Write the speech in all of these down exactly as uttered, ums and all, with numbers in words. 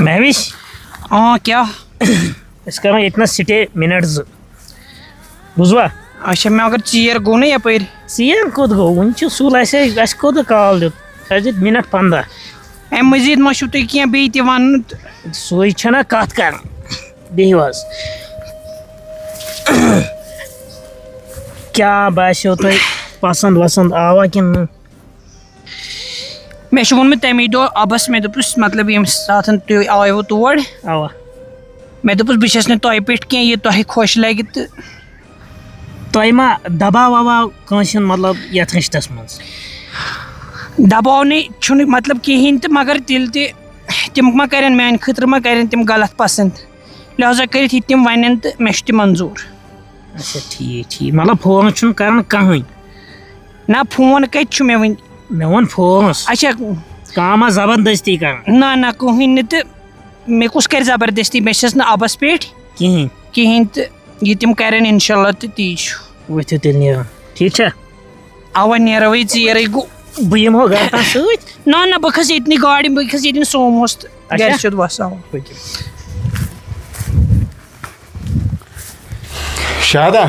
مہوِش، آ، کیٛاہ؟ أسۍ کرو ییٚتہِ نَس سٹے منٹ زٕ۔ بوٗزوا؟ اچھا، مگر ژیر گوٚو نہ یپٲرۍ؟ ژیر کوٚت گوٚو؟ وُنہِ چھُ سُل، اَسہِ، اَسہِ کوٚت کال دیُت؟ اَسہِ دیُت منٹ پنٛداہ۔ اَمہِ مٔزیٖد ما چھُو تُہۍ کینٛہہ بیٚیہِ تہِ وَنُن؟ سُے چھَنا کَتھ کران۔ بِہِو حظ۔ کیٛاہ باسیو تۄہہِ؟ پسنٛد وسنٛد آوا کِنہٕ نہٕ؟ مےٚ چھُ ووٚنمُت تَمی دۄہ اَبَس، مےٚ دوٚپُس، مطلب، ییٚمہِ ساتَن تُہۍ آیوٕ تور، اَوا۔ مےٚ دوٚپُس، بہٕ چھَس نہٕ تۄہہِ پٮ۪ٹھ کینٛہہ، یہِ تۄہہِ خۄش لَگہِ تہٕ۔ تۄہہِ ما دباو وباو کٲنٛسہِ ہُنٛد، مطلب، یَتھ رِشتَس منٛز؟ دباو نَے چھُنہٕ، مطلب، کِہیٖنۍ تہٕ، مگر تیٚلہِ تہِ تِم ما کَرن میٛانہِ خٲطرٕ، ما کَرن تِم غلط پَسنٛد، لہذا کٔرِتھ یہِ تِم وَنن تہٕ مےٚ چھُ تہِ منظوٗر۔ اچھا، ٹھیٖک، ٹھیٖک۔ مطلب، فون چھُنہٕ کران کٕہٕنۍ؟ نہ، فون کَتہِ چھُ مےٚ وٕنہِ؟ مےٚ ووٚن فونَس۔ اچھا۔ کانٛہہ ما زبردستی کران؟ نہ، نہ، کٕہٕنۍ نہٕ تہٕ۔ مےٚ کُس کرِ زبردستی؟ مےٚ چھَس نہٕ اَبَس پٮ۪ٹھ کِہیٖنۍ۔ کِہیٖنۍ تہٕ یہِ تِم کرن اِنشاء اللہ تہٕ تی چھُ۔ ؤتھِو تیٚلہِ نیرو، ٹھیٖک چھا؟ اَوا، نیرو وۄنۍ، ژیرٕے گوٚو۔ بہٕ یِمہو گرٕ تام سۭتۍ۔ نہ، نہ، بہٕ کھسہٕ ییٚتنٕے گاڑِ، بہٕ کھسہٕ ییٚتٮ۪ن سوموس تہٕ اچھا۔ گرِ چھُ وَسان۔ پٔکِو۔ شادا۔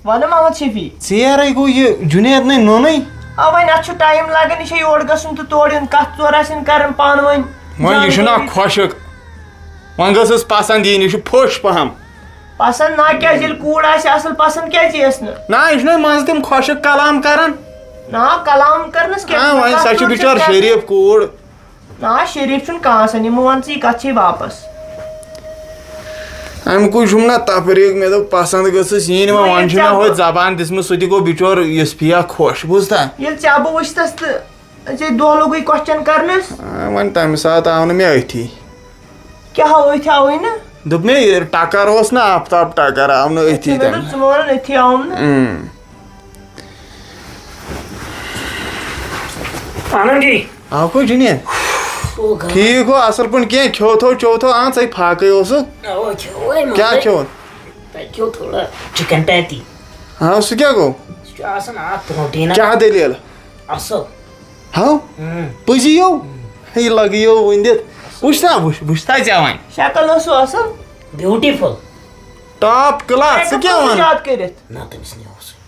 وَنہٕ محمد شفیع۔ ژیرَے گوٚو، یہِ جُنید نَے نوٚنُے۔ آ، وۄنۍ اَتھ چھُ ٹایم لَگان، یہِ چھےٚ یور گژھُن تہٕ تورٕ یُن، کَتھ ژور آسن کَران پانہٕ ؤنۍ۔ وۄنۍ یہِ چھُنہ زانکٲری۔ خۄشک، وۄنۍ گٔژھٕس پسنٛد یِنۍ، یہِ چھُ پھوٚش پہم۔ پسنٛد نا کیٛازِ، ییٚلہِ کوٗر آسہِ اَصٕل، پسنٛد کیٛازِ یِیَس نہٕ؟ نہ، یہِ چھُنہ منٛزٕ تِم خۄشک کلام کران۔ نا، کلام کرنَس کیٛاہ؟ آ، وۄنۍ کَتھ سۄ چھِ کٲم چھِ بِچٲر کران؟ شریٖف کوٗر۔ آ، شریٖف چھُنہٕ کانٛہہ آسان، یِمو وَن ژٕ یہِ کَتھ چھے واپس۔ اَمہِ کُے چھُم نہ تفریٖق، مےٚ دوٚپ پسنٛد گٔژھٕس یِنۍ، وۄنۍ، وۄنۍ چھُ مےٚ ژےٚ ہوٚتہِ بہٕ زبان دِژمٕژ، سُہ تہِ گوٚو بِچور یُس پیا خۄش، بوٗزتھا؟ ییٚلہِ ژےٚ بہٕ وٕچھتس تہٕ ژےٚ دۄہ لوٚگُے question کرنس۔ آ، وۄنۍ تَمہِ ساتہٕ آو نہٕ مےٚ أتھی۔ کیٛاہ ہا أتھۍ آوٕے نہٕ؟ دوٚپ مےٚ، یہِ ٹکر اوس نہ آفتاب ٹکر، آو نہٕ أتھی مےٚ تَمہِ دوٚپ، ژٕ ما وَنان أتھی آوُم نہٕ؟ اۭں۔ آنند جی۔ آو کو جُنید؟ او گا۔ ٹھیٖک گوٚو، اَصٕل پٲٹھۍ کینٛہہ کھیوٚو تھو، چیوٚو تھو، آ، ژَے فاقٕے اوسُکھ۔ اَوا کھیوٚو، وۄنۍ کیٛاہ مَزَے۔ کھیوٚوُن؟ تَتہِ کھیوٚو تھوڑا chicken patty۔ ہاں، سُہ کیٛاہ گوٚو؟ سُہ چھُ آسان اَتھ protein۔ کیٛاہ دٔلیٖل؟ اَصٕل۔ ہاو؟ اۭں۔ پٔزی یو؟ اۭں۔ ہے، یہِ لَگہٕ یو ؤنِتھ۔ وٕچھ سا، وٕچھ، وٕچھ سا ژےٚ وۄنۍ۔ شکل ٲسوٕ اَصٕل۔ Beautiful۔ Top class، ژٕ کیٛاہ وَنان؟ یاد کٔرِتھ۔ نہ، تٔمِس نہٕ اوس۔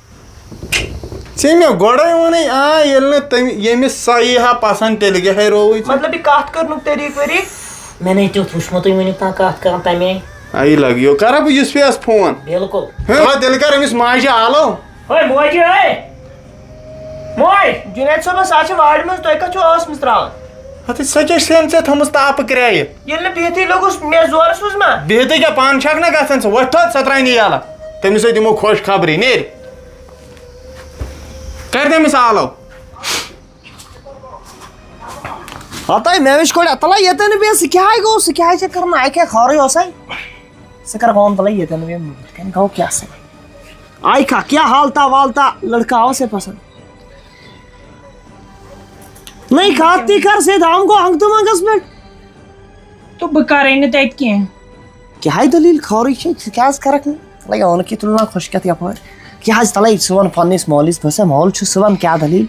ژےٚ مےٚ گۄڈَے ووٚنُے، آ، ییٚلہِ نہٕ تٔمۍ، ییٚمِس سۄ یی ہا پَسنٛد، تیٚلہِ کیٛاہ ہے رووُے ژےٚ؟ مطلب، یہِ کَتھ کٔرنُک طریٖقہٕ ؤری؟ مےٚ نے تیُتھ وُچھمُتٕے وٕنیُک تام کَتھ کَران تَمے۔ آ، یہِ لَگہِ یو۔ کَرا بہٕ یُس پیٚیَس فون؟ بِلکُل۔ ہا، تیٚلہِ کَر أمِس ماجہِ آلو۔ ہے موجی، ہے موج۔ جُنید صٲبَس، سۄ چھِ وارِ منٛز، تۄہہِ کَتھ چھُو ٲس منٛز ترٛاوان؟ ہَتہٕ، سۄ کیٛاہ چھِ ژےٚ تھٲومٕژ تاپہٕ کرٛایہِ؟ ییٚلہِ نہٕ بِہتھٕے لوٚگُس، مےٚ زورٕ سوٗز ما؟ بِہتٕے کیٛاہ، پانہٕ چھَکھ نہ گژھان ژٕ؟ وۄتھ تھوٚد، سۄ ترٛاونہِ یَلہٕ۔ تٔمِس سۭتۍ دِمو خۄش خبری، نیرِ۔ کَر تٔمِس آلو۔ ہَتَے مےٚ وٕچھ کورِ، اَتَلَے ییٚتٮ۪ن نہٕ بیٚیہِ سُہ کیٛاہ گوٚو، سُہ کیٛاہ چھِ کَران، اَکہِ خٲرٕے اوسَے۔ ژٕ کَر کٲم، تَلَے ییٚتٮ۪ن نہٕ بیٚیہِ بہٕ کِتھ کٔنۍ گوٚو کیٛاہ سا؟ آیکھا، کیٛاہ حالتا والتا، لڑکا آو سے پسند؟ نہیں، کتھ تہِ کر سے دام گوٚو ہنگ تہٕ منگس پٮ۪ٹھ۔ تہٕ بہٕ کرے نہٕ تتہِ کینٛہہ۔ کیٛاہ دٔلیٖل خٲرٕے چھے؟ ژٕ کیٛازِ کرکھ نہٕ؟ لگے اونُک یہِ تُلنا خۄش کتھ یپٲرۍ۔ کیٛاہ حظ تلے ژٕ وَن پننِس مٲلِس بہٕ سا مول چھُس، ژٕ وَن کیٛاہ دٔلیٖل؟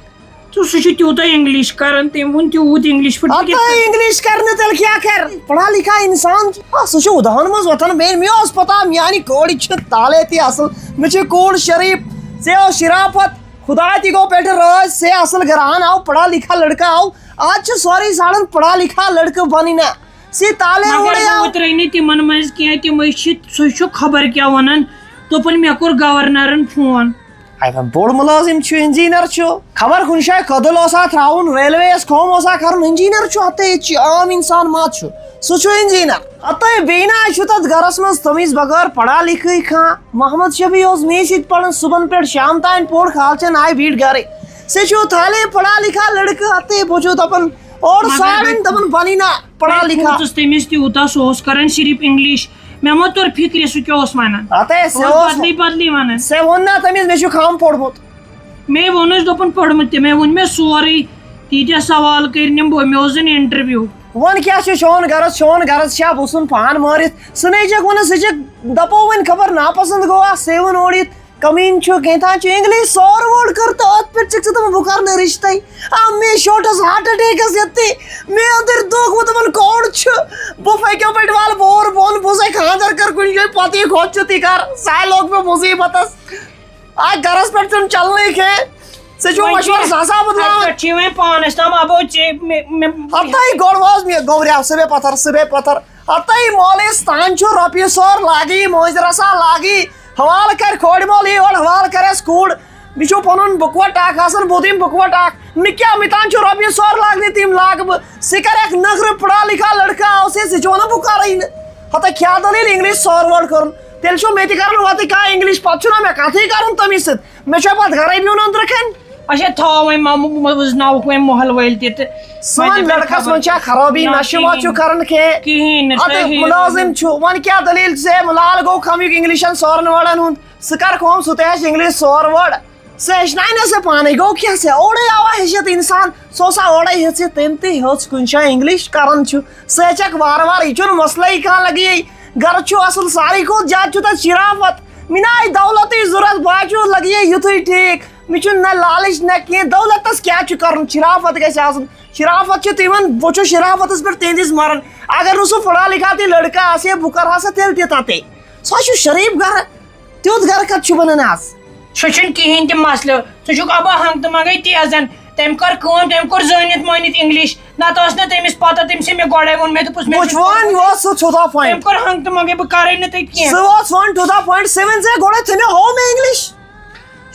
تہٕ سُہ چھُ تیوٗتاہ English کران، تٔمۍ ووٚن تیوٗت English پٲٹھۍ، ژٕ کِتھ اَدٕ کٔنۍ؟ English کرنہٕ تیٚلہِ کیٛاہ کر؟ پڑھا لکھا انسان چھُ۔ آ، سُہ چھُ اُدہن منٛز وۄتھان، مین مےٚ اوس پتہ میانہِ کورِ چھِ تالے تہِ اصل، مےٚ چھِ کوٗر شریٖف، ژےٚ ٲس شرافت، خدا تہِ گوٚو پٮ۪ٹھٕ رٲضۍ، ژےٚ اصل گران آو، پڑھا لکھا لڑکہٕ آو۔ آز چھِ سورُے ژھانڈان پڑھا لکھا لڑکہٕ بنٕنۍ نا، ژےٚ تالے مگر اوڑے بہٕ آو۔ وُترے نہٕ تِمن منٛز کینٛہہ، تِمے چھِ، سُہ چھُ خبر کیٛاہ ونان، دوٚپُن مےٚ کوٚر گورنرن فون۔ اے وۄنۍ بوٚڑ مُلٲزِم چھُ، انجینئر چھُ، خبر کُنہِ جایہِ کٔدٕل اوسا ترٛاوُن، ریلوے یَس کٲم اوسا کَرُن، انجینئر چھُ، ہَتہٕ ییٚتہِ چھُ عام اِنسان ما چھُ، سُہ چھُ انجینئر۔ ہَتہٕ بیٚیہِ نہ چھُ تَتھ گَرَس منٛز تٔمِس بغٲر پَڑھا لِکھٕے کانٛہہ۔ محمد شفیع اوس مے سۭتۍ پَران، صُبحَن پٮ۪ٹھ شام تام پوٚر، کالچَن آے بیٖٹھ گَرَے۔ سُہ چھُ تھالے پَڑھا لِکھا لٔڑکہٕ، ہَتہٕ بہٕ چھُس دَپان اورٕ مگر سارن بہٕ دَپان بَنی نہ۔ پڑھا مےٚ لکھا۔ کھوٗژُس تٔمِس تیوٗتاہ، سُہ اوس کران صرف English۔ مےٚ ما توٚر فِکرِ سُہ کیٛاہ اوس وَنان۔ ہتے، سُہ اوس اوس بدلی بدلی وَنان۔ ژےٚ ووٚن نا تٔمِس، مےٚ چھُ کم پوٚرمُت؟ مے ووٚنُس، دوٚپُن، پوٚرمُت تہِ۔ مے ووٚن مےٚ سورُے، تیٖتیٛاہ سوال کٔرۍ نِم بہٕ، مےٚ اوس دیُن interview۔ وۄنۍ کیٛاہ چھُ چون غرض؟ چون غرض چھا بہٕ ژھُن پان مٲرِتھ؟ سُہ نے چھَکھ وَنان، سُہ چھَکھ دَپو وۄنۍ خبر ناپسنٛد گوٚوا، سیوَن اوڑِتھ۔ کمین چھُ، کینٛہہ تام چھُ، English سور وٲڈ کٔر تہٕ أتھۍ پٮ۪ٹھ ژٕ، ژٕ دَپان بہٕ کَرٕ نہٕ رِشتَے۔ آ، مےٚ شوٹَس heart attackس یَتھ تہِ، مےٚ أنٛدٕرۍ دُکھ، بہٕ دَپان کورِ چھُ، پٔکِو پٔٹۍ وال بور بۄن، بہٕ زَے خانٛدر کر کُنہِ جایہِ، پَتہٕ یہِ خۄد چھُ تہِ کر، ساے لوٚگ مےٚ مُصیٖبتس۔ اَتھ گرس پٮ۪ٹھ چھُنہٕ چلنٕے کینٛہہ۔ ژےٚ چھُو وۄنۍ مشورٕ چھِ زٕ ساس بدلاوُن۔ اَتہِ پٮ۪ٹھ چھِ یِوان پانَس تام، اَبو ژےٚ مےٚ، مےٚ، ہتٲے گۄڈٕ واز مےٚ گوٚو رٮ۪و سا مےٚ پتھر، سُہ بیٚیہِ پتھر۔ ہتٲے مولوی ستان چھُ رۄپیہِ سور لاگی، مٲنٛزِ رسا لاگی، حوالہٕ کرِ کھوڑِ مول یی اورٕ حوالہٕ کرٮ۪س کوٗر۔ مےٚ چھُ پنُن بُکوٹ اکھ آسان، بہٕ دِمہٕ بُکوٹ اکھ۔ مےٚ کیٛاہ، مےٚ تام چھُ رۄپیہِ سور لاگنہِ، تِم لاگہٕ بہٕ۔ ژٕ کرکھ نخرٕ، پڑھا لکھا لڑکہٕ آوسے، ژٕ چھُ ونان بہٕ کرے نہٕ۔ ہتا کیٛاہ دٔلیٖل انگلش سور ورڈ کرُن؟ تیٚلہِ چھُ مےٚ تہِ کرُن وتہِ کانٛہہ انگلش، پتہٕ چھُنہ مےٚ کتھٕے کرُن تٔمِس سۭتۍ۔ مےٚ چھُ پتہٕ گرے بِہُن أنٛدرٕ کَنۍ۔ اچھا، تھاو وۄنۍ مہ-، مہ-، مہ-، وٕزناوُکھ وۄنۍ محل وٲلۍ تہِ تہٕ سٲنۍ وۄنۍ دَپن لڑکس خبر منٛز چھا خرٲبی، نہ، نشہٕ ما چھُ کِہیٖنۍ۔ کران کینٛہہ؟ کِہیٖنۍ نہٕ، ہتہٕ صحیح مُلٲزِم نہٕ۔ چھُ، وۄنۍ کیٛاہ دٔلیٖل زِ مُلال گوٚو خمیُک انگلشن سورن وٲڑن ہُنٛد؟ سُہ کر کٲم، سُہ تہِ ہیٚچھِ انگلش سور وٲڑ۔ سُہ ہیٚچھناے نہٕ سُہ پانے، گوٚو کیٛاہ سُہ؟ اورے آوا ہیٚچھِتھ انسان، سُہ اوسا اورے ہیٚژھِتھ، تٔمۍ تہِ ہیوٚچھ کُنہِ جایہِ انگلش کران چھُ۔ سُہ ہیٚچھکھ وارٕ وارٕ، یہِ چھُنہٕ مسلے کانٛہہ لگہِ۔ گرٕ چھُ اصل، ساروی کھۄتہٕ زیادٕ چھُ تتھ شرافت۔ مےٚ نہ آیہِ دولتٕے ضروٗرت، بہٕ ہا چھُس لگہِ یُتھُے ٹھیٖک۔ مےٚ چھُنہٕ نہ لالٕچ نہ کینٛہہ، دولتس کیٛاہ چھُ کرُن؟ شرافت گژھِ آسُن۔ شرافت چھِ تِمن، بہٕ چھُس شرافتس پٮ۪ٹھ تِہنٛدِس مران۔ اگر نہٕ سُہ پڑھا لکھا تہِ لڑکہٕ آسہِ ہے، بہٕ کرٕ ہا سا تیٚلہِ تہِ تتے۔ سُہ ہا چھُ شریٖف گرٕ، تیُتھ گرٕ کتہِ چھُ بنان آز؟ سُہ چھُنہٕ کِہیٖنۍ تہِ مسلہٕ، سُہ چھُکھ ابا ہنٛگ تہٕ منٛگے تیزن۔ تٔمۍ کٔر کٲم، تٔمۍ کوٚر زٲنِتھ مٲنِتھ انگلش، نتہٕ ٲس نہٕ تٔمِس پتہ، تٔمۍ سٕے مےٚ گۄڈے ووٚن، مےٚ دوٚپُس، مےٚ بہٕ چھُس وَنان، یہِ اوس سُہ to the point۔ تٔمۍ کوٚر ہنٛگ تہٕ منٛگے، بہٕ کرے نہٕ تَتہِ کینٛہہ۔ سُہ اوس وَن to the point، سُہ ؤنۍ زِ گۄڈے تھٲے مےٚ ہوو مےٚ انگلش۔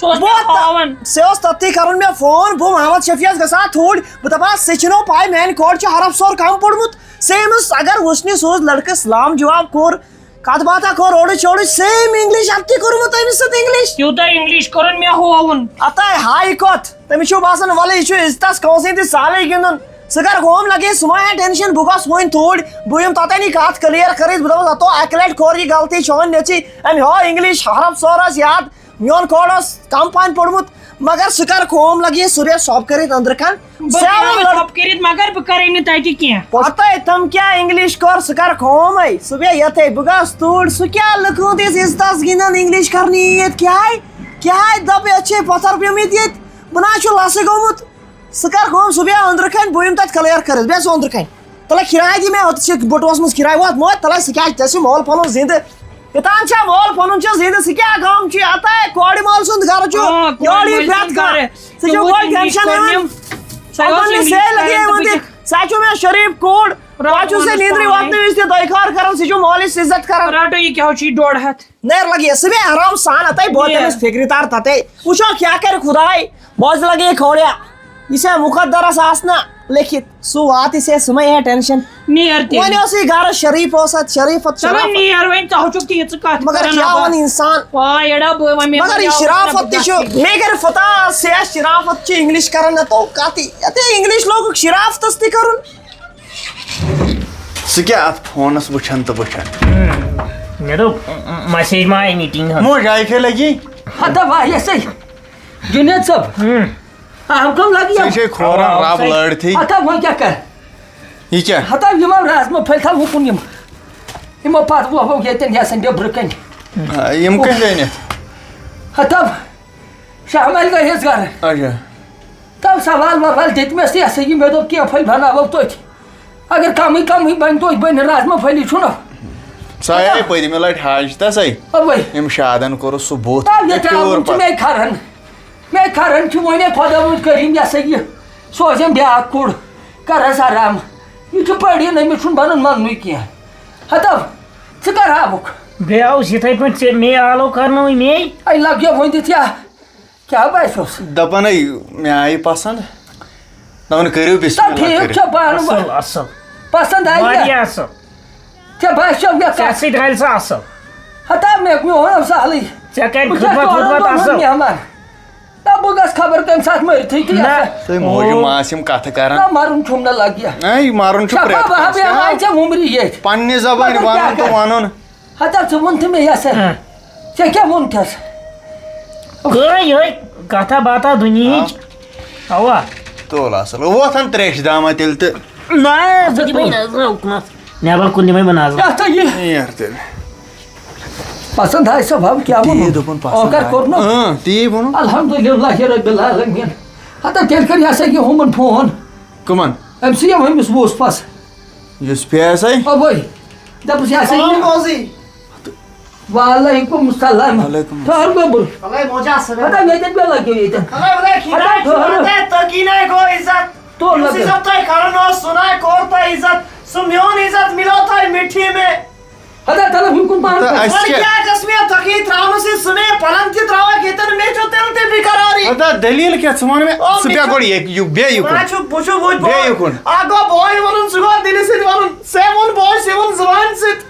سُہ اوس بہٕ مےٚ ہاوان۔ ژےٚ اوس تَتتھٕے کَرُن مےٚ فون، بہٕ محمد شفیعس گژھان توٗرۍ، بہٕ دَپان، ژےٚ چھِنو پَے میٛانہِ کورِ چھُ حرف سور کَم پوٚرمُت؟ ژےٚ أمِس اگر وٕچھنہِ سوٗز لٔڑکَس سلام جواب کوٚر، کَتھ باتھا کوٚر اورٕچ یورٕچ، same English اَتہِ تہِ کوٚرمُت أمِس سۭتۍ انگلش۔ یوٗتاہ انگلش کوٚرُن مےٚ ہووُن۔ اَتَے ہاے کَتھ، تٔمِس چھُ باسان وَلہٕ یہِ چھُ عزتَس کٲنٛسہِ ہٕنٛدِس سالٕے گِنٛدُن۔ ژٕ کَر کٲم لَگے، ژٕ مہ ہےٚ tension، بہٕ گژھٕ وۄنۍ توٗرۍ، بہٕ یِمہٕ تَتٮ۪ن یہِ کَتھ clear کٔرِتھ، بہٕ دَپَس، ہَتو اَکہِ لَٹہِ کوٚر یہِ غلطی چٲنۍ نیٚچی، أمۍ ہٲو انگلش حرف سورَس یاد، میون کورٕ اوس کم پہن پوٚرمُت، مگر سُہ کر کٲم لگہِ، سُہ بیٚہہِ سۄب کٔرِتھ أنٛدرٕ کن۔ بہٕ سیوَن بیٚہمہٕ لڑ-، سۄب کٔرِتھ، مگر بہٕ کرے نہٕ تتہِ کینٛہہ۔ پتہٕ تِم کیٛاہ انگلش کٔر، سُہ کر کٲمے، سُہ بیٚہہِ یتھے، بہٕ گژھٕ توٗرۍ، سُہ کیٛاہ لُکہٕ ہُنٛد یُس عزتس گِنٛدان انگلش کرنہِ یِیہِ ییٚتہِ، کیٛاہ ہے، کیٛاہ ہے دپہِ، أسۍ چھِ پتھر پیٚمٕتۍ ییٚتہِ، بہٕ نہ حظ چھُس لسٕے گوٚمُت۔ سُہ کر کٲم، سُہ بیٚہہِ أنٛدرٕ کنہِ، بہٕ یِمہٕ تتہِ clear کٔرِتھ، بیٚہہ ژٕ أنٛدرٕ کنہِ۔ تَلہ کِراے دِ مےٚ، ہوٚتَس چھِ بٔٹوَس منٛز کِراے ووت موت، تَلہ سُہ کیٛازِ، ژےٚ چھُے مول پَنُن زِندٕ۔ یوٚتام چھا مول پَنُن چھُ زِندٕ، سُہ کیٛاہ غم چھُ؟ ہَتاے کورِ مول سُنٛد گَرٕ چھُ، آ، کورِ یورٕ مٲلۍ یی سُنٛد پرٛٮ۪تھ کانٛہہ۔ گَرٕ۔ ژٕ چھُکھ تیوٗت گۄڈٕ اِنگلِش tension کوٚر ہٮ۪وان۔ مےٚ، سۄ ٲس پَنُنہِ اِنگلِش سیرِ لَگے کران تہٕ وۄنۍ بہٕ تہِ۔ کیٛاہ؟ سۄ چھُ مےٚ شریٖف کوٗر۔ رَٹو پَتہٕ چھُ سُہ وَنُس نیٚنٛدرِ پانَے۔ وۄتھنہٕ وِزِ تہِ دۄیہِ خار کَران، سُہ چھُ مٲلِس عزت کَران۔ رَٹو یہِ کیٛاہ ہُہ چھُ یہِ ڈۄڈ ہَتھ۔ نیر لگی سُہ بیٚیہِ آرام سان، اتھے بہٕ نیر۔ تٔمِس فکرِ تر تتے۔ وٕچھو کیٛاہ کرِ خداے، بوز لگے کھوڑیا۔ یہِ چھا مُقدرس آسنا لیکھِتھ؟ سُہ واتہِ سے، سُہ ما ہے tension۔ نیر تیٚلہِ۔ وۄنۍ اوس یہِ گرٕ شریٖف اوس اتھ، شریٖفت چلو شرافت۔ نیر وۄنۍ، ژٕ ہُہ چھُکھ تیٖژٕ کَتھ مگر کران کیٛاہ اَبا۔ وَنہِ اِنسان؟ آے اڑا بہٕ وَنہٕ مےٚ مگر یہِ وَنیٛاو شرافت نہٕ تہِ چھُ، بہٕ گژھٕ۔ مےٚ گرِ فتح سے شرافت چھِ انگلش کران نہ تو کتھٕے۔ یتھے انگلش لوگُکھ شرافتس تہِ کرُن۔ ژٕ کیٛاہ اَتھ فونَس وٕچھان تہٕ وٕچھان؟ مےٚ دوٚپ، message ما آیہِ meeting ہٕنٛز؟ موج آیہِ کھے لگی؟ ہتا واہ، یہِ سا جُنید صٲب۔ ہم کم لگی؟ ژےٚ چھے کھوران اَوا، رب صحیح۔ لٲڑتھٕے۔ ہتا وۄنۍ کیٛاہ کر؟ یہِ کیٛاہ؟ ہتا یِمو رازما پھٔلۍ تھاو ہُکُن یِم۔ یِمو پتہٕ وۄہو ییٚتٮ۪ن یَسَن نیٚبرٕ کَنۍ۔ آ، یِم کٔمۍ أنِتھ؟ ہتا شاہ مٲلۍ گٔے ہیٚژ گرٕ۔ اچھا۔ تَو سوال ووال دِتمَس تہٕ یہِ ہسا یہِ مےٚ دوٚپ کینٛہہ پھٔلۍ بَناوو تٔتھۍ۔ اگر کَمٕے کَمٕے بَنہِ توتہِ بَنہِ رازما پھٔلی چھُنہ۔ سُہ آیے پٔتمہِ لَٹہِ حاج تہٕ سَے۔ اَوَے۔ أمۍ شادَن کوٚرُس سُہ بُتھ۔ تَو ییٚتہِ پیوٗر آمُت چھُ پَتہٕ۔ مے کھران۔ مے کھران چھُ وۄنۍ ہے خۄدا وۄنۍ کٔرِم یہِ ہسا یہِ سوزٮ۪م بیٛاکھ کوٚر۔ کَرَس آرام۔ یہِ چھُ پٔڑِتھ نہ، أمِس چھُنہٕ بَنان مَننُے کینٛہہ۔ ہَتَو، ژٕ کَر ہاوُکھ؟ بہٕ آوُس یِتھَے پٲٹھۍ ژےٚ مے آلو کَرنووُے مے۔ اَے لَگیو وۄنۍ دِتھ یا۔ کیٛاہ باسیوس؟ دَپان ہے، مےٚ آیہِ پَسنٛد۔ دَپان کٔرِو بِسمِ تَو اللہ ٹھیٖک کٔرِتھ۔ چھا پانہٕ اَصٕل، اَصٕل۔ پَسنٛد آیہِ مےٚ۔ واریاہ اَصٕل۔ ژےٚ باسیو مےٚ ژےٚ کَتھ؟ سۭتۍ رَلہِ سۄ اَصٕل۔ ہتا مےٚ میون سہلٕے۔ ژےٚ کَرِ بہٕ چھُس خدمت دۄن وُدمت دۄہَن اَصٕل۔ مہمان۔ نہ بہٕ گژھٕ خبر کَمہِ ساتہٕ مٔرِتھٕے تہِ نہ۔ یَتھ۔ تُہۍ موج و ماس یِم کَتھٕ کَران۔ نہ مَرُن چھُم نہ لَگہِ۔ اے، مَرُن چھُ شفا پرٛٮ۪تھ بہا کٲنٛسہِ۔ بیٚہوان ژےٚ وُمرِ ییٚتھۍ۔ پننہِ زبٲنۍ خبر کیٛاہ وَنُن تہٕ کَرٕ۔ وَنُن۔ ہتا ژٕ ووٚن تہٕ مےٚ یہِ ہسا۔ ہاں۔ ژےٚ کیٛاہ ووٚن تھَس؟ کٕہٕنۍ یِہوٚے کَتھا باتھا دُنیہٕچ۔ ہاں۔ اَوا۔ تُل اَصٕل۔ وۄتھ ہَن ترٛیشہِ داما تیٚلہِ تہٕ۔ نہ، بہٕ دِمَے نظر اُکنَتھ۔ نٮ۪بَر کُن دِمَے بہٕ نظر۔ یَتھ ہا یہِ۔ نیر تیٚلہِ۔ پسنٛد آے سا بَب کیٛاہ تی ووٚنُن؟ دوٚپُن پسنٛد اوکر آے۔ کوٚر نہ؟ اۭں، تی ووٚنُن۔ الحمدللہ رب العالمین۔ ہتا تیٚلہِ کَر یہِ ہسا یہِ ہُمَن فون۔ کٕمَن؟ أمۍ سٕے یَم أمِس ووس پَس۔ یُس پی ایس آی۔ اوے، دَپُس یہِ ہسا یہِ۔ السلام علیکم۔ وعلیکم السلام۔ وعلیکم السلام۔ ٹھٔہر گوٚبُر۔ وَلَے موجا صٲب۔ پَتہ ییٚتٮ۪ن مےٚ لَگیو ییٚتٮ۪ن۔ وَلَے، وَلَے، ٹھیٖک پَتہ حظ چھُ، ٹھٔہر۔ وَلَے، تٔکی نَے گوٚو عزت۔ تو یُس لَگَن۔ عزت تۄہہِ کَرُن اوس، سُہ نَے کوٚر تۄہہِ عزت۔ سُہ میون عزت مِلیو تۄہہِ مِٹھی میں۔ ہَتا تَلہٕ ہیوٗکُن پَہَن تہٕ کر۔ اَسہِ وَلہٕ کیٛاہ؟ کیٛاہ گژھِ مےٚ تۄہہِ ترٛاونہٕ سۭتۍ؟ سُہ مےٚ پَلَن تہِ ترٛاوَکھ ییٚتٮ۪ن، مےٚ چھُ تیٚلہِ تہِ بے قراری۔ ہَتا دٔلیٖل کیٛاہ؟ ژٕ وَن مےٚ، او، ژٕ مےٚ بیٚہہ چھُ گۄڈٕ ییٚتہِ، یہِ بیٚہہ یُکُن۔ وۄنۍ چھُ، بہٕ چھُس وٕچھ، بیٚہہ یُکُن۔ اَکھ گوٚو بوے وَنُن، سُہ گوٚو دِلہِ سۭتۍ وَنُن۔ سُہ ووٚن بوے، سُہ ووٚن زُبانہِ سۭتۍ۔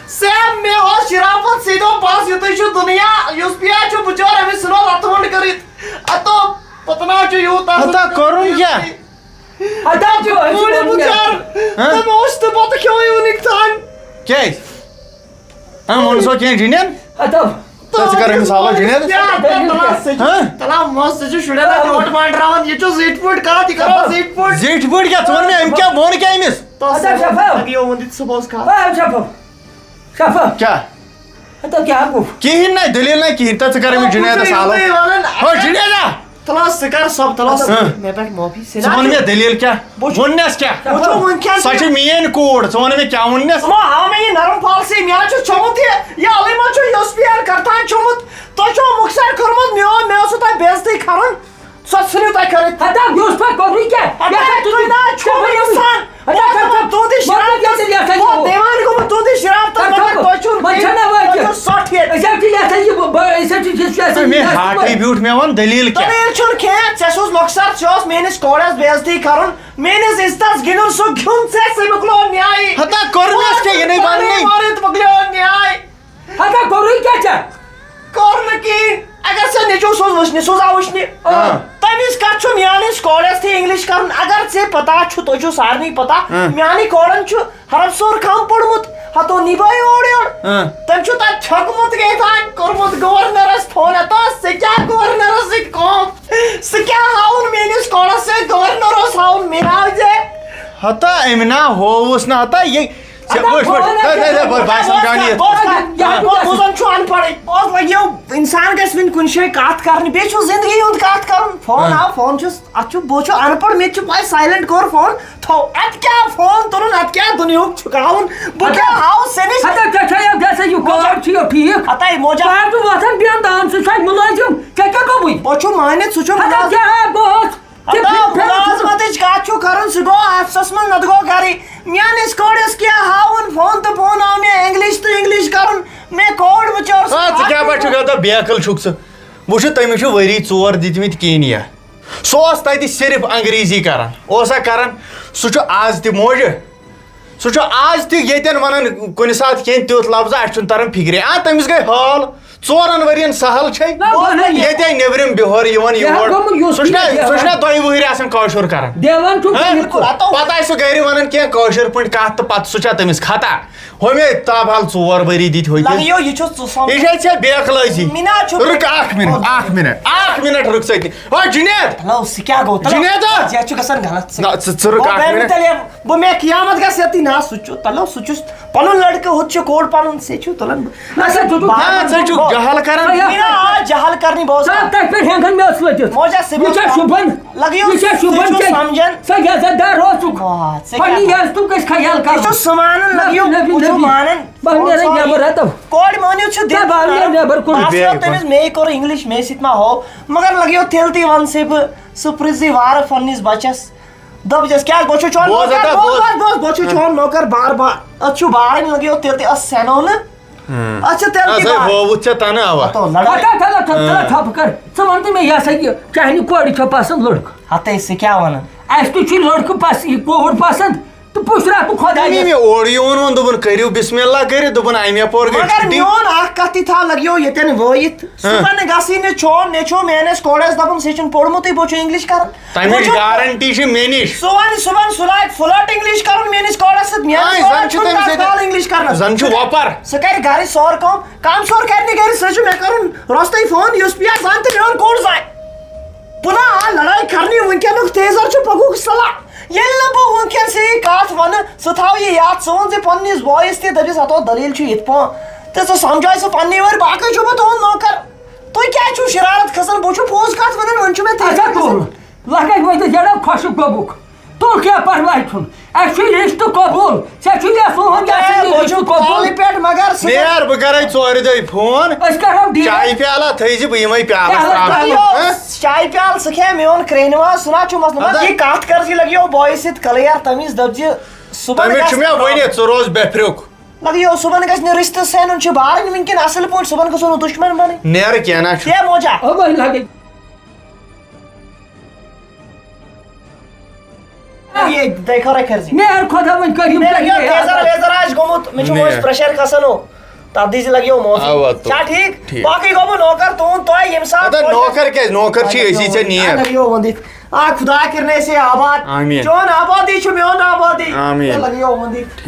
سیم، مےٚ اوس شرافت سۭتۍ دوٚپ، بس یُتُے چھُ دُنیا، یُس پیا چھُ بِچور، أمِس ژھٕنو لَتہٕ مۄنٛڈ کٔرِتھ۔ اَتو پَتہٕ نا چھُ یوٗتاہ ہتا کوٚرُن کیٛاہ؟ ہتا چھُ، أسۍ کوٚرُن بِچور۔ ہاں؟ تٔمۍ اوس تہٕ پَتہٕ کھیوٚوُے وُنیُک تام۔ کیٛازِ؟ ہاں، ووٚن سو کینٛہہ جِنٮ۪ن؟ ہتا۔ ژٕ ژٕ کر أمِس حالس جِنٮ۪ن؟ کیٛاہ؟ تَلہٕ سُہ چھُ، ہاں؟ تَلہٕ سُہ چھُ شُرٮ۪ن ہَتھ روٹ مانٛڈراوان، یہِ چھُ زِٹھۍ پٲٹھۍ کَتھ، یہِ کَرو زِٹھۍ پٲٹھۍ۔ زِٹھۍ پٲٹھۍ کیٛاہ؟ ژٕ وَن مےٚ، أمۍ کیٛاہ ووٚن کیٛاہ أمِس؟ تَس اَدٕ حظ، شفا۔ لَگیو ووٚن دِتھ صُبحَس کَتھ۔ ہے، شفا۔ شفا۔ کیٛاہ؟ ہتا کیٛاہ گوٚو؟ کِہیٖنۍ نہ، دٔلیٖل نہ کِہیٖنۍ۔ تہٕ ژٕ کَر أمِس جُنیدَس حالَس۔ ہو، جُنیدا! تَلہٕ حظ، ژٕ کَر سۄ، تَلہٕ حظ، ہاں۔ مےٚ پٮ۪ٹھ معٲفی۔ ژٕ وَن مےٚ دٔلیٖل کیٛاہ؟ بہٕ چھُس ووٚننَس کیٛاہ؟ بہٕ چھُس وٕنکٮ۪ن سۄ تہِ چھِ میٛٲنۍ کوٗر، ژٕ وَن مےٚ کیٛاہ ووٚننَس؟ یِمو ہاو مےٚ یہِ نرم پالسی، مےٚ حظ چھُ ژھیوٚمُت یہِ، یہِ اَلٕے ما چھُ یہِ اوس پی آر کَرتان ژھیوٚمُت؟ تۄہہِ چھُو مُخصر کوٚرمُت، مےٚ اوس، مےٚ اوسوُ تۄہہِ بے عزتی کَرُن؟ سۄ ژھٕنِو تُہۍ کٔرِتھ۔ ہتا، یہِ اوس پَتہٕ کوٚرمُت کیٛاہ؟ ہتا، یَتھ ہا تُہۍ تُہۍ نہ حظ چھِو تُہۍ اِنسان۔ ہتا، بہٕ اوسُس ہتا، تُہُنٛدِ ہتا، شرارتَس، یَتھ ہا یہِ بہٕ اوس دیوان گوٚمُت تُہٕنٛدِ شرارتَس، ہتا، مگر تُہۍ چھِو وۄنۍ چھَنہ وۄنۍ تۄہہِ چھُو سۄٹھ ییٚتہِ۔ أسۍ حظ چھِ یَتھ ہا یہِ، بہٕ، بہٕ، أسۍ حظ چھِ، یہِ چھُ اَسہِ مےٚ یہِ ہاٹٕے بیوٗٹھ، مےٚ وَن دٔلیٖل کیٛاہ؟ دٔلیٖل چھُنہٕ کینٛہہ، ژےٚ چھُس مۄخصر، ژےٚ اوس میٛٲنِس کورَس بے عزتی کَرُن، میٛٲنِس عزتَس گِنٛدُن، سُہ گیُنٛد ژےٚ، ژےٚ مۄکلیو نیاے۔ ہتا، کوٚر مےٚ ژےٚ یِنَے وَننَے۔ مارِتھ مۄکلیو نیاے۔ ہتا کوٚرُے کیٛاہ ژےٚ؟ کوٚر نہٕ کِہیٖنۍ۔ اگر ژےٚ نیٚچوٗ سوز وٕچھنہِ، سوزا وٕچھنہِ۔ آ۔ تٔمِس کَتھ چھُ میٛٲنِس کورٮ۪س تہِ English کَرُن؟ اگر ژےٚ پَتہ چھُ، تۄہہِ چھُو سارنٕے پَتہ، آ۔ میٛانٕے کورٮ۪ن چھُ حرف سور کَم پوٚرمُت، ہَتو نِبٲے اورٕ یورٕ۔ آ۔ تٔمۍ چھُ تَتہِ چھوٚکمُت کیٛاہ تام، کوٚرمُت گورنَرَس فون، ہَتو ژےٚ کیٛاہ گورنَرَس سۭتۍ کٲم؟ سُہ کیٛاہ ہاوُن میٛٲنِس کورَس سۭتۍ؟ گورنَر اوس ہاوُن، مےٚ ہاو ژےٚ۔ ہَتا أمۍ نا ہووُس نہٕ، ہَتا یہِ ژےٚ ادا وٕچھ، وٕچھ، بوز دے، دے، دے، بوز، بوز، باسان بوز، جانی۔ بوز، بوز، بوز، بوزان چھُ اَن پَڑھٕے۔ بوز، لَگیو، اِنسان گژھِ وٕنہِ کُنہِ جایہِ کَتھ کَرنہِ، بیٚیہِ چھُ زِندگی ہُنٛد کَتھ کَرُن۔ فون ہاں۔ آو، فون چھُس، اَتھ چھُ، بہٕ چھُس اَن پَڑھ، مےٚ تہِ چھُ پَے silent کوٚر فون، تھو، اَتہِ کیٛاہ فون تُلُن، اَتہِ کیٛاہ دُنیاہُک چھُکاوُن، بہٕ ہتا، کیٛاہ ہاوٕ سٔمِس؟ ہتا، ژےٚ چھےٚ یَتھ گژھان یہِ موجا۔ کار چھُ یہِ ٹھیٖک؟ ہتا، یہِ موجا۔ ژٕ ہا چھُکھ وۄتھان بیٚہن دَہَن سۭتۍ، سُہ ہا مُلٲزِم، ژےٚ کیٛاہ گوٚوُے؟ بہٕ چھُ مٲنِتھ، سُہ چھُ ہتا، مُلٲزِم۔ کیٛاہ گوٚوس؟ ژےٚ ہتا، پھِر-، پھِر-، مُلازمتٕچ کَتھ چھُو کَرُن، سُہ گوٚو آفسَس منٛز، نَتہٕ گوٚو گَرٕے۔ میٛٲنِس کورِس کیٛاہ ہاوُن؟ فون تہٕ فون آو مےٚ English تہٕ English کَرُن۔ مےٚ کوٚر بِچور سُہ آ، ژٕ کَتھ کیٛاہ پٮ۪ٹھ چھُکھ، ہتا، بیکٕل چھُکھ ژٕ؟ وٕچھِو، تٔمِس چھِ ؤری ژور دِتمٕتۍ کینیا۔ سُہ اوس تَتہِ صرف انگریزی کَران۔ اوسا کَران؟ سُہ چھُ آز تہِ موجہِ۔ سُہ چھُ آز تہِ ییٚتٮ۪ن وَنان کُنہِ ساتہٕ کینٛہہ تیُتھ لفظ، اَسہِ چھُنہٕ تَران فِکرِ۔ آ، تٔمِس گٔے حال۔ ژورن ؤرین سہل چھے۔ نہ، بہٕ نہ۔ ییٚتہِ نٮ۪برِم بِہٲرۍ یِوان یہِ یور۔ گوٚمُت یُس سُہ چھُنہ، یہِ سُہ چھُنہ دۄیہِ وٕہٕرۍ آسان کٲشُر کران۔ دیوان چھُ ہہ؟ بِلکُل۔ پتہٕ آسہِ سُہ گرِ ونان کینٛہہ کٲشِر پٲٹھۍ کتھ تہٕ پتہٕ سُہ چھا تٔمِس خطا؟ ہُمے تابحال ژور ؤری دِتۍ ہوٚکھِس۔ لگیو، یہِ چھُ ژٕ سم-، یہِ چھے ژےٚ بے اخلٲصی۔ مِنا چھُ رُک اکھ منٹ، اکھ منٹ، اکھ منٹ رُک ژٕ أتی۔ ہو جُنید! ہیلو، سُہ کیٛاہ گوٚو؟ تیٚلہِ جُنید! یتھ چھُ گژھان غلط۔ ژٕ نہ، ژٕ، ژٕ رُک گوٚو اکھ بے منٹ۔ تیٚلہِ بہٕ مےٚ قیامت گژھِ یتھی نہ، سُہ چھُ، تلو، سُہ چھُس پنُن لڑکہٕ، ہُتھ چھُ کوٚڑ پنُن، ژےٚ چھُ تُلان۔ نہ، ژٕ چھُکھ بہٕ، جہل کران۔ یہِ نہ آ جہل کرنی، بہٕ اوسُس تَتھ پٮ۪ٹھ ہٮ۪کن مےٚ ٲس لٔٹِتھ۔ موجا، ژٕ یہِ چھا شوٗبان؟ لگیو، یہِ چھا شوٗبان ژٕ چھُکھ ژےٚ؟ سمجھان۔ ژٕ عزت دار اوسُکھ۔ آ، ژٕ پننہِ کیٛاہ؟ عزتُک گژھِ خیال نبی، کرُن۔ نبی، نبی، نبی۔ کورِ مٲنِو چھِ نہ، دِل بہٕ ہاوان۔ نیرٕ نٮ۪بر، رٹو۔ کورِ مٲنِو چھِ دِل بہٕ ہاوان۔ نیرٕ نٮ۪بر کُن۔ بس بیٚیہِ تٔمِس مے کوٚر انگلش، مے سۭتۍ ما ہو۔ مگر لگیو تیٚلہِ تہِ ون ژٕ بہٕ، ژٕ پرٛژھ زِ وارٕ پننِس بچس۔ دوٚپُس، کیٛاہ گوٚو چھُ چون بوز نوکر؟ ہتا، بوز، بوز۔ بوز، بوز، بوز، چھُ چون نوکر بار بار۔ اتھ چھُ بارٕنۍ لگیو تیٚلہِ تہِ اتھ سینو نہٕ۔ ہاں۔ اتھ چھِ تیٚلہِ تہِ اَسے بار۔ ہووُتھ ژےٚ تنہٕ اوا۔ ہتو لڑٲے۔ ہتا، ہتا، ہتا، ہاں۔ ٹھپ کر۔ ژٕ وَن تہٕ مےٚ، یہِ ہسا یہِ چانہِ کورِ چھا پسند لڑکہٕ؟ ہتے، سُہ کیٛاہ وَنان؟ اَسہِ تہِ چھُ لڑکہٕ پس-، یہِ کوٗر پسند۔ تہٕ پُشراو تہٕ خۄدایَس۔ تٔمی مےٚ اورٕ یوٗن ووٚن، دوٚپُن، کٔرِو بسم اللہ کٔرِتھ، دوٚپُن، اَمہِ یَپور گٔے مگر چھُٹی۔ میون اکھ کتھ تہِ تھاو لگیو ییٚتٮ۪ن وٲیِتھ۔ ہاں۔ صُبحن گژھٕے نہٕ چون نیٚچو میٲنِس کورس دپُن، ژےٚ چھُنہٕ پوٚرمُتٕے، بہٕ چھُ انگلش کران۔ تمِچ بہٕ چھُس گارنٹی چھِ مےٚ نِش۔ سُہ ونہِ صُبحن، سُہ لاگہِ فلرٹ انگلش کرُن میٲنِس کورس سۭتۍ۔ میٲنِس آے، زن کورس چھُ چھُنہٕ تٔمِس کانٛہہ ییٚتہِ، کال انگلش کرنس۔ زن چھُ وۄپر۔ سُہ کرِ گرٕچ سورُے کٲم۔ کم سور کرِ نہٕ گرِ، سُہ چھُ مےٚ کرُن رۄستٕے فون، یُس پیا زن تہٕ میون کوٗر زانہِ۔ بہٕ نہ آ لڑٲے کرنی، وٕنکیٚنُک تیزر چھُ پکُک صلاح۔ ییٚلہِ نہٕ بہٕ وٕنکیٚنسٕے یہِ کتھ ونہٕ، ژٕ تھاو یہِ یاد، ژٕ وَن زِ پننِس بٲیِس تہِ، دٔپِس، ہتو دٔلیٖل چھُ یِتھ پٲٹھۍ۔ تہٕ ژٕ سمجھاو سُہ پننی وٲرۍ، باقٕے چھُ بہٕ تُہُنٛد نوکر۔ تُہۍ کیٛازِ چھِو شرارت کھسان؟ بہٕ چھُ پوٚز کتھ ونان، وۄنۍ چھُ مےٚ تیزر اچھا، کھسان۔ تُل۔ لگے وۄنۍ تہٕ جڑا خۄشک گوٚبُکھ۔ تُل، کینٛہہ پرواے چھُنہٕ، اَسہِ چھُ رِشتہٕ قبوٗل۔ ژےٚ چھُ یَژھُن ہُنٛد، اَسہِ ہے، چھُ بہٕ رِشتہٕ چھُس قبوٗل۔ کالہِ پٮ۪ٹھ، مگر سُہ نیر، بہٕ کرے ژورِ دۄہہِ فون۔ أسۍ کرو ڈیٖل۔ چایہِ پیالہ تھٲیزِ، بہٕ یِمے پیالس پیالس ترٛاونہٕ۔ ترٛاونہٕ۔ ہہ؟ چایہِ پیالہٕ سُہ کھیٚیہِ میون کرٛیٚہنہِ ماز، سُہ نہ چھُ مسلہٕ۔ مگر اَدٕ یہِ کَتھ کر زِ لگیو بوے سۭتۍ کَلہٕ یار تٔمِس دٔپۍ زِ صُبحن تٔمِس گژھِ چھُ مےٚ ؤنِتھ، ژٕ روز بے فِرُک۔ لگیو صُبحن گژھِ نہٕ رِشتہٕ سینُن چھُ بارٕنۍ وٕنکٮ۪ن اَصٕل پٲٹھۍ، صُبحن گژھو نہٕ دُشمَن بَنٕنۍ۔ نیر کینٛہہ نہ چھُ۔ ہے موجا۔ اوے لگے۔ یہ دیکھو رے کرزی۔ مہر خدا وۄنۍ کٔرِو مےٚ لگیو کٔرِو۔ تیزر ویزر آسہِ گوٚمُت، مےٚ چھُ نیر۔ وۄنۍ پریشر کھسان ہو۔ تَتھ دیٖزِ لگیو موزٕ۔ اَوا تہٕ۔ چھا ٹھیٖک؟ ٹھیٖک۔ باقٕے گوٚو بہٕ نوکر تُہُنٛد تۄہہِ ییٚمہِ ساتہٕ اَدٕ تۄہہِ نوکر کیٛازِ؟ نوکر چھِ أسی ژےٚ نیر۔ لگیو وۄنۍ دِتھ۔ آ خدا کٔرِنَے ژےٚ آباد۔ آمیٖن۔ چون آبادی چھُ میون آبادی۔ آمیٖن۔ لگیو وۄنۍ دِتھ۔